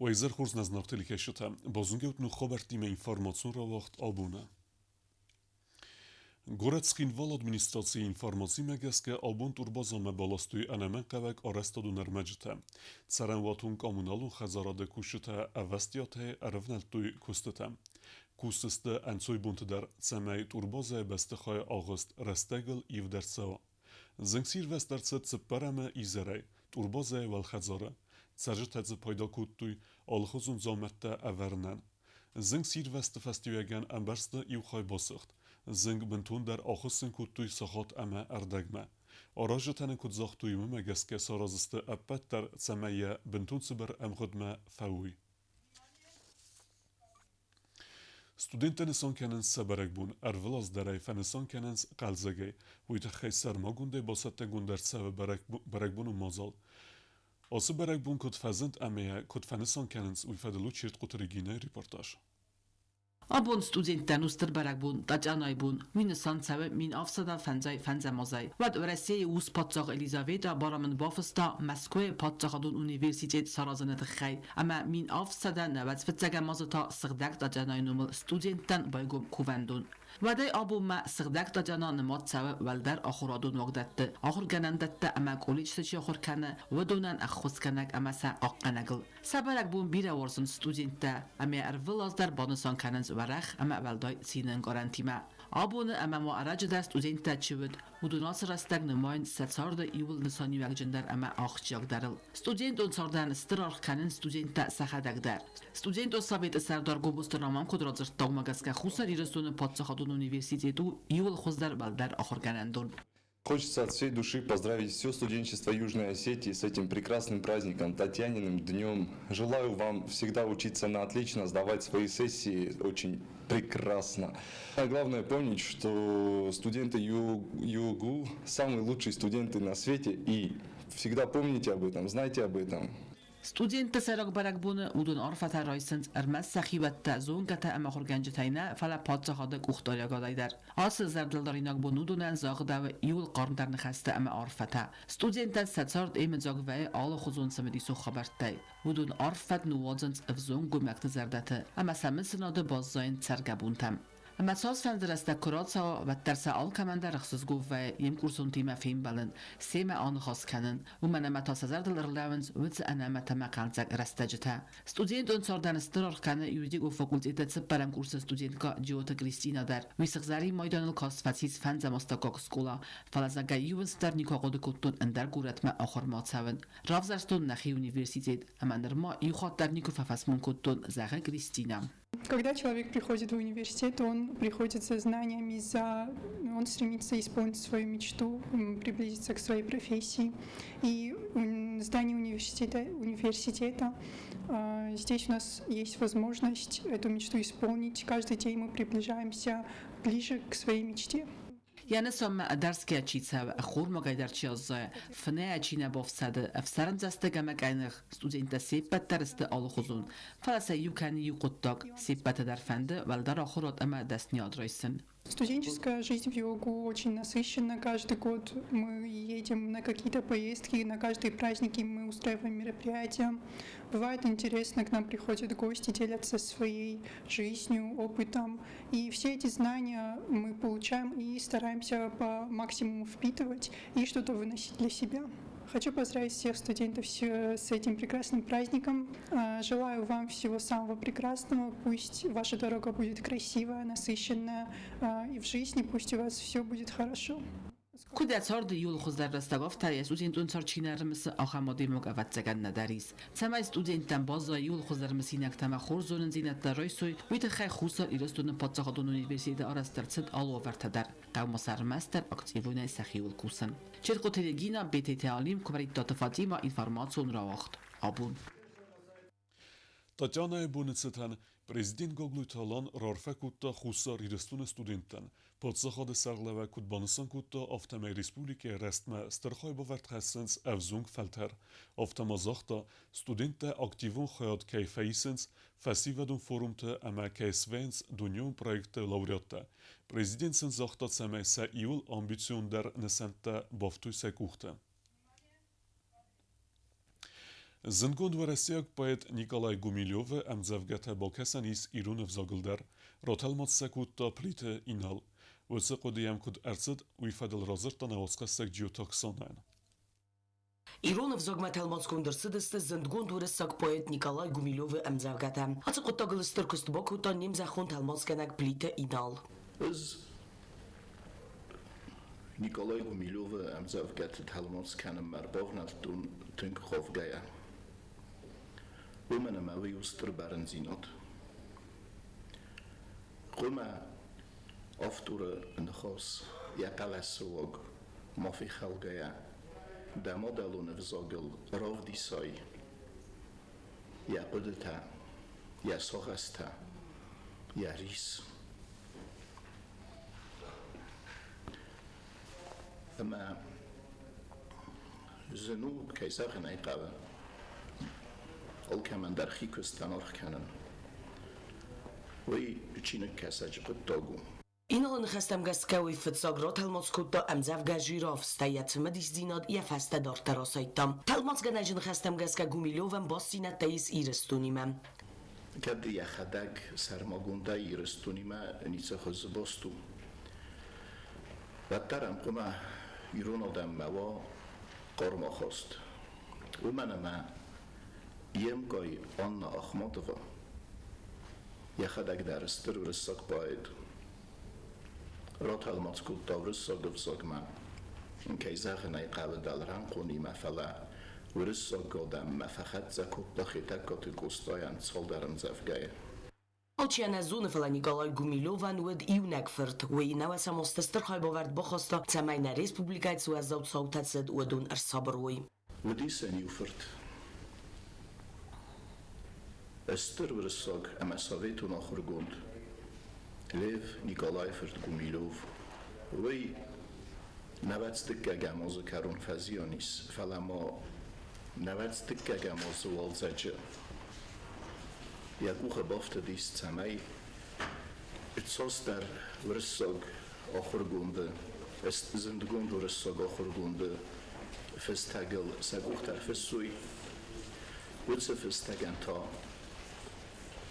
Уӕ изӕр хорз нӕ зынаргъ телекӕсджытӕ! Базонгӕут ног хабӕрттимӕ информацион рауагъд абоны. Горӕт Цхинвалы администрацийы информацимӕ гӕсгӕ абон турбазамӕ баластой ӕнӕмӕнгхъӕуӕг арӕзтадон ӕрмӕджытӕ. Цӕрӕнуатон-коммуналон хӕдзарады кусджытӕ ӕвӕстиатӕй ӕрӕвнӕлдтой куыстытӕм. Кусдзысты ӕнцойбонты дӕр, цӕмӕй турбазӕйы бӕстыхайы агъуыст рӕстӕгыл ивд ӕрцӕуа. Зынгсирвӕзт ӕрцыд цыппӕрӕмы изӕрӕй, турбазӕйы уӕлхӕдзары. Цӕрджытӕ дзы пайда кодтой алыхуызон дзаумӕттӕ ӕвӕрынӕн. Зынгсирвӕзты фӕстиуӕгӕн ӕмбӕрзты иу хай басыгъд. Зынг бынтондӕр ахуыссын кодтой сахат ӕмӕ ӕрдӕгмӕ. Аразджытӕ нын куыд загътой, уымӕ гӕсгӕ сараздзысты ӕппӕт дӕр, цӕмӕй йӕ бынтон цыбыр ӕмгъуыдмӕ фӕуой. Студенттӕ нысан кӕнынц сӕ бӕрӕгбон, ӕрвылаз дӕр ӕй фӕнысан кӕнынц хъӕлдзӕгӕй. Уый тыххӕй сӕрмагондӕй бацӕттӕгонд ӕрцӕуы бӕрӕгбоны мадзал. Ацы бӕрӕгбон куыд фӕзынд ӕмӕ йӕ куыд фӕнысан кӕнынц, уый фӕдыл у Чертхъоты Регинӕйы репортаж. Абон студенттӕн у стыр бӕрӕгбон, Татьянайы бон. Уый нысан цӕуы 1705 фӕндзӕм азӕй. Уӕд Уӕрӕсейы ус-паддзах Елизавета барамынд бафыста Мӕскуыйы паддзахадон университет саразыны тыххӕй ӕмӕ 1790 фыццӕгӕм азы та Сыгъдӕг Татьянайы номыл студенттӕн байгом кувӕндон. Уӕдӕй абонмӕ Сыгъдӕг Татьяна нымад цӕуы уӕлдӕр ахуырадон уагдӕтты, ахуыргӕнӕндӕттӕ ӕмӕ колледжты чи ахуыр кӕны, уыдонӕн ӕххуысгӕнӕг ӕмӕ сӕ хъахъхъӕнӕгыл. Сӕ бӕрӕгбон бирӕ уарзынц студенттӕ ӕмӕ ӕрвылаз дӕр банысан кӕнынц уӕрӕх ӕмӕ уӕлдай цины ӕнкъарӕнтимӕ. Абоны ӕмӕ ма ӕрӕджы дӕр студенттӕ чи уыд, уыдон ацы рӕстӕг нымайынц сӕ царды иууыл нысаниуӕгджындӕр ӕмӕ ахсджиагдӕрыл. Студентон цардӕн стыр аргъ кӕнынц студенттӕ сӕхӕдӕг дӕр. Студентон советы сӕрдар Гобозты Роман куыд радзырдта, уымӕ гӕсгӕ Хуссар Ирыстоны паддзахадон университет у иууыл хуыздӕр уӕлдӕр ахуыргӕнӕндон. Хочется от всей души поздравить все студенчество Южной Осетии с этим прекрасным праздником, Татьяниным днем. Желаю вам всегда учиться на отлично, сдавать свои сессии очень прекрасно. А главное помнить, что студенты ЮГУ самые лучшие студенты на свете, и всегда помните об этом, знайте об этом. Студентты сӕйраг бӕрӕгбоны уыдон арфӕтӕ райсынц ӕрмӕст сӕхиуӕттӕ, зонгӕтӕ ӕмӕ ахуыргӕнджытӕй нӕ, фӕлӕ паддзахады къухдариуӕгадӕй дӕр. Ацы зӕрдылдаринаг бон уыдонӕн загъдӕуы иууыл хъармдӕр ныхӕстӕ ӕмӕ арфӕтӕ. Студенттӕн сӕ цард ӕмыдзаг вӕййы алыхуызон цымыдисон хабӕрттӕй. Уыдон арф фӕд ныууадзынц ӕвзонг гоймӕгты зӕрдӕты ӕмӕ сӕ мысынады баззайынц цӕргӕбонтӕм. Ӕмӕ цасфӕнды рӕстӕг куы рацӕуа, уӕддӕр сӕ алкӕмӕн дӕр ӕхсызгон вӕййы йе мкурсонтимӕ фембӕлын, семӕ аныхас кӕнын, уымӕн ӕмӕ та сӕ зӕрдыл ӕрлӕууынц уыцы ӕнӕмӕт ӕмӕ хъӕлдзӕг рӕстӕджытӕ. Студентон цардӕн стыр аргъ кӕны юридикон факультеты цыппӕрӕм курсы студенткӕ Джиоты Кристинӕ дӕр. Уый сыгъзӕрин майданыл каст фӕцис фӕндзӕм астӕуккаг скъола, фӕлӕ зӕгъгӕ иуынц дӕр никуы ахъуыды кодтон ӕндӕр горӕтмӕ ахуырмӕ ацӕуын. Равзӕрстон нӕхи университет ӕмӕ нырма иу хатт дӕр никуы фӕфӕсмон кодтон, зӕгъы Кристинӕ. Когда человек приходит в университет, он приходит за знаниями, он стремится исполнить свою мечту, приблизиться к своей профессии. И здание университета, здесь у нас есть возможность эту мечту исполнить. Каждый день мы приближаемся ближе к своей мечте. Йӕ нысанмӕ ӕдӕрсгӕ чи цӕуы, ӕххормагӕй дӕр чи аззайы, фынӕйӕ чи нӕ бафсӕды, ӕфсӕрмдзӕстыг ӕмӕ къӕйных, студенттӕ се ппӕт дӕр сты алыхуызон. Фӕлӕ сӕ иу кӕны иу хъуыддаг, се ппӕты дӕр фӕнды уӕлдӕр ахуырад ӕмӕ дӕсныйад райсын. Студенческая жизнь в ЮГУ очень насыщена. Каждый год мы едем на какие-то поездки, на каждые праздники мы устраиваем мероприятия. Бывает интересно, к нам приходят гости, делятся своей жизнью, опытом. И все эти знания мы получаем и стараемся по максимуму впитывать и что-то выносить для себя. Хочу поздравить всех студентов с этим прекрасным праздником. Желаю вам всего самого прекрасного. Пусть ваша дорога будет красивая, насыщенная, и в жизни пусть у вас все будет хорошо. Куыд йӕ царды иууыл хуыздӕр рӕстӕг афтӕ йӕ студентон цард чи нӕ ӕрымысы, ахӕм адӕймаг ӕвӕццӕгӕн нӕдӕр ис. Цӕмӕй студенттӕн баззайа иууыл хуыздӕр мысинӕгтӕ ӕмӕ хорз зонындзинӕдтӕ райсой, уый тыххӕй Хуссар Ирыстоны паддзахадон университеты арӕзт ӕрцыд алы уавӕртӕ дӕр. Хъӕумӕ сӕ ӕрмӕстдӕр активонӕй сӕхиуыл кусын. Чертхъоты Регина, Бететы Алим, Куымӕридтаты Фатимӕ, информацион рауагъд. Абон. Татьянӕйы боны цытӕн президент Гаглойты Алан раарфӕ кодта Хуссар Ирыстоны студенттӕн. Паддзахады сӕргълӕууӕг куыд банысан кодта, афтӕмӕй республикӕйы рӕзтмӕ стыр хайбавӕрд хӕссынц ӕвзонг фӕлтӕр. Афтӕ ма загъта, студенттӕ активон хайад кӕй фӕисынц фӕсивӕдон форумты ӕмӕ кӕй свӕййынц дунеон проектты лауреаттӕ. Президент сын загъта, цӕмӕй сӕ иуыл амбициондӕр нысӕнттӕ бафтой сӕ къухты. Зындгонд уӕрӕсейаг поэт Николай Гумилевы ӕмдзӕвгӕтӕ бакӕсӕн ис ирон ӕвзагыл дӕр, ратӕлмац сӕ кодта Плиты Инал. Уыцы хъуыды йӕм куыд ӕрцыд, уый фӕдыл радзырдта нӕ уацхӕссӕг Джиоты Оксанӕн. Ирон ӕвзагмӕ тӕлмацгонд ӕрцыдысты зындгонд уырыссаг поэт Николай Гумилевы ӕмдзӕвгӕтӕ. Ацы хъуыддагыл стыр куыст бакодта не мзӕххон тӕлмацгӕнӕг Плиты Инал. Ӕз Николай Гумилевы ӕмдзӕвгӕты тӕлмац кӕнынмӕ ӕрбавнӕлдтон тынг хъавгӕйӕ. Уымӕн ӕмӕ уый у стыр бӕрндзинад. Хъуамӕ авторы ныхас йӕ хъӕлӕсы уаг ма фехалгӕйӕ дӕ мадӕлон ӕвзагыл равдисай йӕ хъуыдытӕ, йӕ сагъӕстӕ, йӕ рис. Ӕмӕ зын у, кӕй зӕгъын ӕй хъӕуы, алкӕмӕн дӕр хи куыстӕн аргъ кӕнын. Уый чиныгкӕсӕджы хъуыддаг у. Иналы ныхӕстӕм гӕсгӕ уый фыццаг ратӕлмац кодта ӕмдзӕвгӕ «Жираф», стӕй йӕ цымыдисдзинад йӕ фӕстӕ дарддӕр асайдта. Тӕлмацгӕнӕджы ныхӕстӕм гӕсгӕ Гумилевӕн бастдзинӕдтӕ ис Ирыстонимӕ. Кӕд йӕхӕдӕг сӕрмагондӕй Ирыстонимӕ ницы хуызы баст у, уӕддӕр ӕм хъуамӕ ирон адӕммӕ уа хъарм ахаст. Уымӕн ӕмӕ йе мкъай Анна Ахматова йӕхӕдӕг дӕр стыр уырыссаг поэт. Ратӕлмац кодта уырыссаг ӕвзагмӕ. Кӕй зӕгъын ӕй хъӕуы, дӕлрӕнхъонимӕ, фӕлӕ уырыссаг адӕммӕ фӕхӕццӕ кодта Хетӕгкаты Къостайӕн цалдӕр ӕмдзӕвгӕйы. Алчи нӕ зоны, фӕлӕ Николай Гумилевӕн уыд иунӕг фырт. Уый нӕуӕсӕм азты стыр хайбавӕрд бахаста, цӕмӕй нӕ республикӕйы цы уӕззау цаутӕ цыд, уыдон ӕрсабыр уой. Уыдис ын иу фырт. Стыр уырыссаг ӕмӕ советон ахуыргонд Лев Николайы фырт Гумилев. Уый нӕуӕдз дыккӕгӕм азы кӕрон фӕзиан ис, фӕлӕ ма нӕуӕдз дыккӕгӕм азы уалдзӕджы йӕ къухы бафтыдис, цӕмӕй цасдӕр уырыссаг ахуыргонды, зындгонд уырыссаг ахуыргонды фыстӕгыл сӕ къухтӕ ӕрфыссой. Уыцы фыстӕгӕн та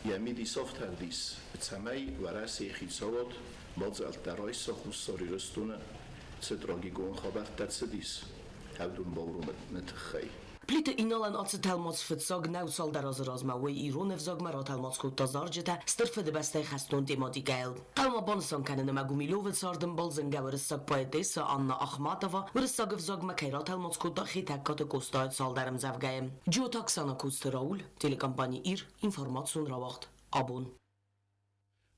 йӕ мидис афтӕ уыдис, цӕмӕй Уӕрӕсейы хицауад мадзӕлттӕ райса Хуссар Ирыстоны цы трагикон хабӕрттӕ цыдис, уыдон бауромыны тыххӕй. Плиты Иналӕн ацы тӕлмац фыццаг нӕу. Цалдӕр азы размӕ уый ирон ӕвзагмӕ ратӕлмац кодта зарджытӕ Стыр Фыдыбӕстӕйы хӕстон тематикӕйыл. Хъӕуы ма банысан кӕнын, ӕмӕ Гумилевы цардӕмбал зынгӕ уырыссаг поэтессӕ Анна Ахматова уырыссаг ӕвзагмӕ кӕй ратӕлмац кодта Хетӕгкаты Къостайы цалдӕр ӕмдзӕвгӕйы. Джиоты Оксана, Коцты Рауль, телекомпани «Ир», информацион рауагъд «Абон».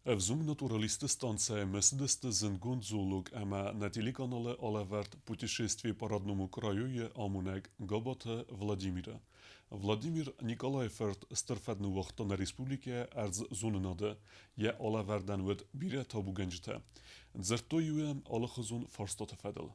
Ӕвзонг натуралистты станцӕйы ӕрцыдысты зындгонд зоолог ӕмӕ нӕ телеканалы алӕвӕрд «Путешествие по родному краю»-йы амонӕг Габаты Владимиры. Владимир Николайы фырт стыр фӕд ныууагъта нӕ республикӕйы ӕрдззонынады, йӕ алӕвӕрдӕн уыд бирӕ табугӕнджытӕ. Дзырдтой-иу ӕм алыхуызон фарстаты фӕдыл.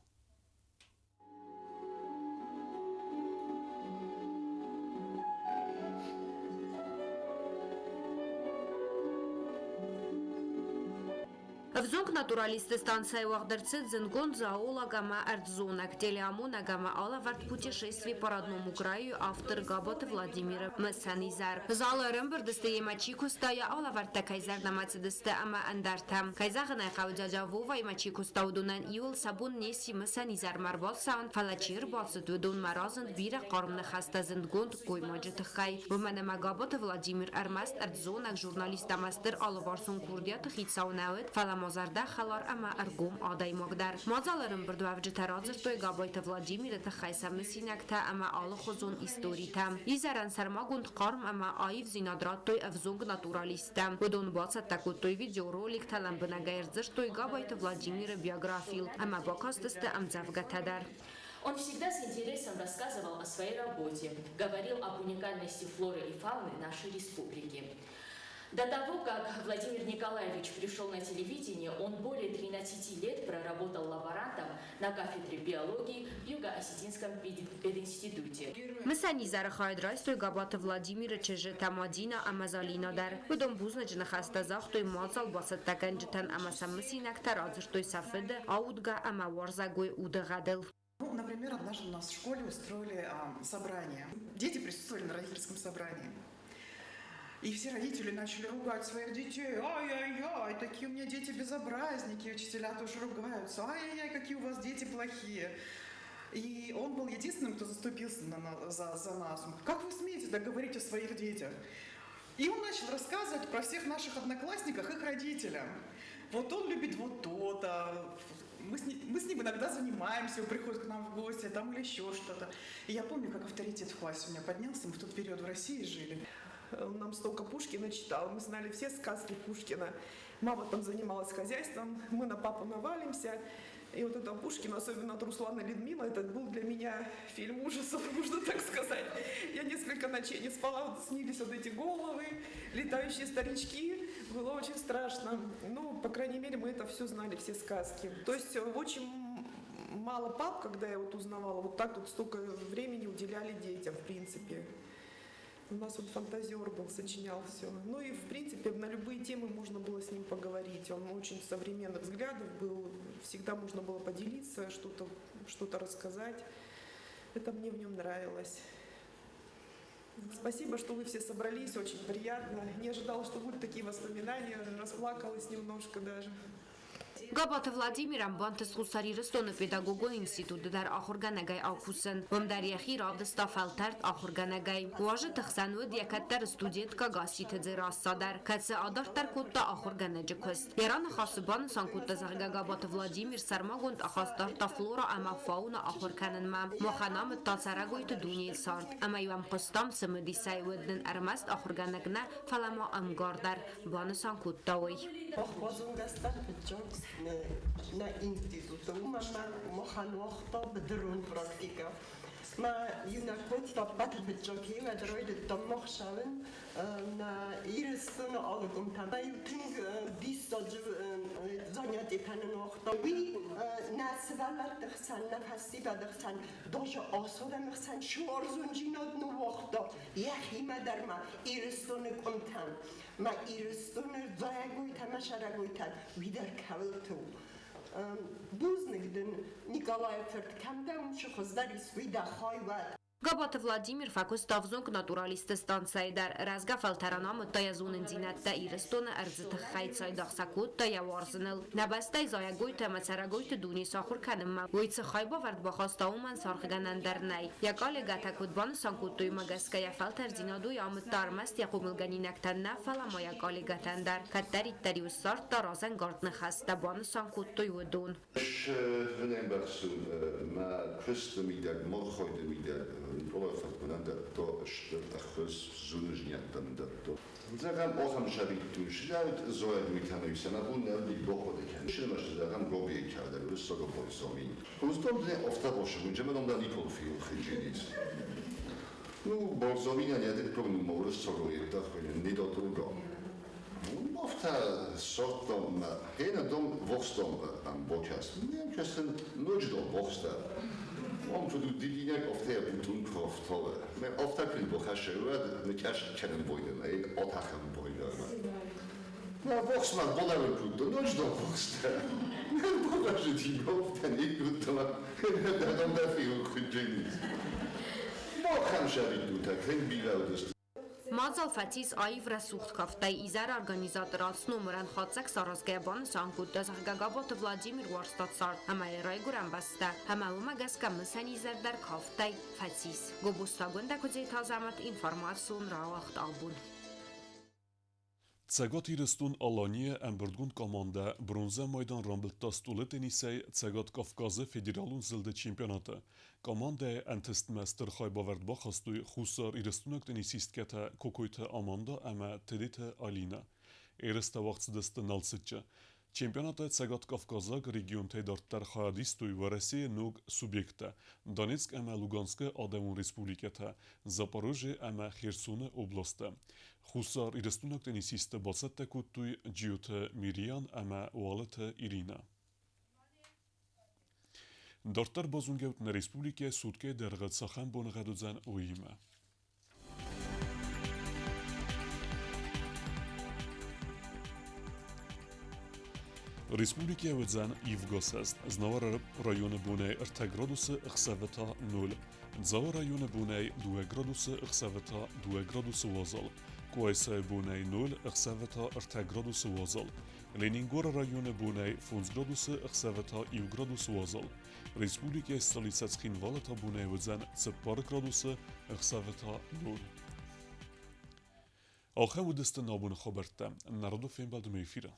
Ӕвзонг натуралистты станцӕйы уагъд ӕрцыд зындгонд зоолог ӕмӕ ӕрдззонӕг, телеамонӕг ӕмӕ алӕвӕрд «Путешествие по родному краю» автор Габаты Владимиры мысӕн изӕр. Залы ӕрӕмбырд сты, йемӕ чи куыста, йӕ алӕвӕрдтӕ кӕй зӕрдӕмӕ цыдысты ӕмӕ ӕндӕртӕ. Кӕй зӕгъын ӕй хъӕуы, дядя Воваимӕ чи куыста, уыдонӕн иуыл сӕ бон не сси мысӕн изӕрмӕ ӕрбацӕуын, фӕлӕ чи ӕрбацыд, уыдонмӕ разынд бирӕ хъарм ныхӕстӕ зындгонд гоймаджы тыххӕй. Уымӕн ӕмӕ Габаты Владимир ӕрмӕст ӕрдззонӕг журналист ӕмӕ стыр алыварсон курдиаты хицау нӕ уыд, фӕлӕ ма зӕрдӕхӕлар ӕмӕ ӕргом адӕймаг дӕр. Мадзалы ӕрӕмбырдуӕвджытӕ радзырдтой Габойты Владимиры тыххӕй сӕ мысинӕгтӕ ӕмӕ алыхуызон историтӕ. Изӕрӕн сӕрмагонд хъарм ӕмӕ аивдзинад радтой ӕвзонг натуралисттӕ. Уыдон бацӕттӕ кодтой видеороликтӕ, лӕмбынӕгӕй ӕрдзырдтой Габойты Владимиры биографийыл ӕмӕ бакастысты ӕмдзӕвгӕтӕ дӕр. Он всегда с интересом рассказывал о своей работе, говорил об уникальности флоры и фауны нашей республики. До того, как Владимир Николаевич пришел на телевидение, он более 13 лет проработал лаборантом на кафедре биологии в Юго-Осетинском пединституте. Мысӕн изӕры хайад райстой Габаты Владимиры чызджытӕ Мадина ӕмӕ Залина дӕр. Уыдон бузныджы ныхӕстӕ загътой мадзал бацӕттӕгӕнджытӕн ӕмӕ сӕ мысинӕгтӕ радзырдтой сӕ фыды аудгӕ ӕмӕ уарзӕгой удыгъӕдыл. Ну, например, однажды у нас в школе устроили собрание. Дети присутствовали на родительском собрании. И все родители начали ругать своих детей. Ай-яй-яй, такие у меня дети безобразники. Учителя тоже ругаются. Ай-яй-яй, какие у вас дети плохие. И он был единственным, кто заступился за нас. Он говорит: как вы смеете так говорить о своих детях? И он начал рассказывать про всех наших одноклассниках, их родителям. Вот он любит вот то-то, мы с ним иногда занимаемся, он приходит к нам в гости, там или еще что-то. И я помню, как авторитет в классе у меня поднялся, мы в тот период в России жили. Он нам столько Пушкина читал, мы знали все сказки Пушкина. Мама там занималась хозяйством, мы на папу навалимся. И вот это Пушкин, особенно от Руслана Людмила, это был для меня фильм ужасов, можно так сказать. Я несколько ночей не спала, вот снились вот эти головы, летающие старички. Было очень страшно. Ну, по крайней мере, мы это все знали, все сказки. То есть очень мало пап, когда я вот узнавала, вот так вот столько времени уделяли детям, в принципе. У нас он фантазер был, сочинял все. Ну и, в принципе, на любые темы можно было с ним поговорить. Он очень современных взглядов был. Всегда можно было поделиться, что-то рассказать. Это мне в нем нравилось. Спасибо, что вы все собрались, очень приятно. Не ожидала, что будут такие воспоминания, расплакалась немножко даже. Габаты Владимирӕн бантыст Хуссар Ирыстоны педагогон институты дӕр ахуыргӕнӕгӕй акусын. Уым дӕр йӕхи равдыста фӕлтӕрд ахуыргӕнӕгӕй. Уазджыты хсӕн уыд йӕ кӕддӕры студенткӕ Гасситы Дзерассӕ дӕр, кӕцы адарддӕр кодта ахуыргӕнӕджы куыст. Йӕ раныхасы банысан кодта, зӕгъгӕ, Габаты Владимир сӕрмагонд ахаст дардта флора ӕмӕ фауна ахуыр кӕнынмӕ. Махӕн амыдта цӕрӕгойты дунейы цард. Ӕмӕ-иу ӕм хъуыстам цымыдисӕй, уыд нын ӕрмӕст ахуыргӕнӕг нӕ, фӕлӕ ма ӕмгар дӕр, банысан кодта уый. Нӕ институты, уымӕн ма махӕн уагъта быдырон практикӕ. Ма иунӕг кодта ӕппӕты фыццаг уӕд райдыдтам мах цӕуын нӕ Ирыстоны алы къуымтӕм. Иу тынг диссаджы занятие кӕнын уагъта. Уый нӕ сывӕллӕтты хсӕн, нӕ фӕсивӕды хсӕн, даже асадӕмы хсӕн суарзондзинад ныууагъта йӕхимӕ дӕр ма Ирыстоны къуымтӕм. Ма Ирыстоны зайӕгойтӕ ӕмӕ сӕрӕгойтӕн уый дӕр кӕуылты у. Бузныг дын, Николайы фырт, кӕм дӕ уым цы хуыздӕр ис, уый дӕ хай уӕд. Габаты Владимир фӕкуыста ӕвзонг натуралистты станцӕйы дӕр. Рӕзгӕ фӕлтӕрӕн амыдта йӕ зонындзинӕдтӕ Ирыстоны ӕрдзы тыххӕй, цайдагъ сӕ кодта йӕ уарзыныл. Нӕ бӕстӕйы зайӕгойтӕ ӕмӕ цӕрӕгойты дуне сахуыр кӕнынмӕ уый цы хайбавӕрд бахаста, уымӕн саргъгӕнӕн дӕр нӕй. Йӕ коллегӕтӕ куыд банысан кодтой, уымӕ гӕсгӕ йӕ фӕлтӕрдзинад уый амыдта ӕрмӕст йӕ хъомылгӕнинӕгтӕн нӕ, фӕлӕ ма йӕ коллегӕтӕн дӕр. Кӕддӕриддӕр-иу ссардта разӕнгард ныхӕстӕ, банысан кодтой уыдон. Ӕз мӕ куысты мидӕг, морхойды мидӕг Никъолай-фырт мӕнӕн дӕтта стыр ӕххуыс, зонындзинӕдтӕ мын дӕтта. Зӕгъӕм, ахӕм сабитдун сидӕут зоӕгуйтӕн сӕ бон нӕ уыди бахъуыды кӕнын. Сылмӕсты зӕгъӕм, гобийы кӕрдӕг, уырыссаг бальзамин. Хуыздӕр афтӕ басыгъуынджы мӕ ном дӕр никуы фехъуыди. Ну, бальзаминӕн йӕ дыккаг ном уырыссагау йеддӕр хуыйны недотрога. Афтӕ ссардтам мӕ хенӕдон вохстам ӕм бакӕс. Не кӕсын ноджыдӕр вохстӕ. Ам фыд дидинӕг афтӕ йӕ бутун куы ӕфтауы. Мӕ афтӕ куы бахӕссы, уӕд ныкӕс кӕнын байдӕмӕ, атӕхын байдӕмӕ. Мӕ вохсмӕ балӕвар кодта ноджыдӕр вохстӕ. Бахӕссыди афтӕ не кодта, дӕ дӕ фехъуыди. Махӕн сабитутӕ тынг бирӕ уыдысты. Мадзал фӕцис аив рӕсугъд кафтӕй. Изӕры организатор ацы номырӕн хатдзӕг саразгӕйӕ банысан кодта, зӕгъгӕ, Габаты Владимир уарзта цард ӕмӕ йӕ райгуырӕн бӕстӕ, ӕмӕ уымӕ гӕсгӕ мысӕн изӕр дӕр кафтӕй фӕцис. Гобозтагондӕ Куыдзеты Азӕмӕт, информацион рауагъд абон. Цӕгат Ирыстон-Аланийы ӕмбырдгонд командӕ бронзӕ майдан рамбылдта стъолы теннисӕй Цӕгат Кавказы федералон зылды чемпионаты. Командӕйы ӕнтыстмӕ стыр хайбавӕрд бахастой Хуссар Ирыстойнаг теннисисткӕтӕ Кокойты Аманда ӕмӕ Тедеты Алинӕ. Ерыстӕ уагъд цыдысты Налцыччы. Чемпионаты Цӕгат-Кавказаг регионтӕй дарддӕр хайад истой Уӕрӕсейы ног субъекттӕ Донецк ӕмӕ Луганскы адӕмон республикӕтӕ, Запорожье ӕмӕ Херсоны областтӕ. Хуссар Ирыстойнаг теннисисттӕ бацӕттӕ кодтой Джиоты Мириан ӕмӕ Уалыты Иринӕ. Дарддӕр базонгӕут нӕ республикӕйы суткӕйы дӕргъы цахӕм боныгъӕд уыдзӕн, уыимӕ. Республикӕйы уыдзӕн ивгӕ цӕст. Знауыры районы бонӕй 3 градусы, ӕхсӕвы та 0. Дзауы районы бонӕй 2 градусы, ӕхсӕвы та 2 градусы уазал. Къуайсайы бонӕй 0, ӕхсӕвы та 3 градусы уазал. Ленингоры районы бонӕй 5 градусы, ӕхсӕвы та 1 градус уазал. Республикӕйы столицӕ Цхинвалы та бонӕй уыдзӕн 4 градусы, ӕхсӕвы та 0. Ахӕм уыдысты нӕ абоны хабӕрттӕ. Народы фембӕлдмӕ эфиры.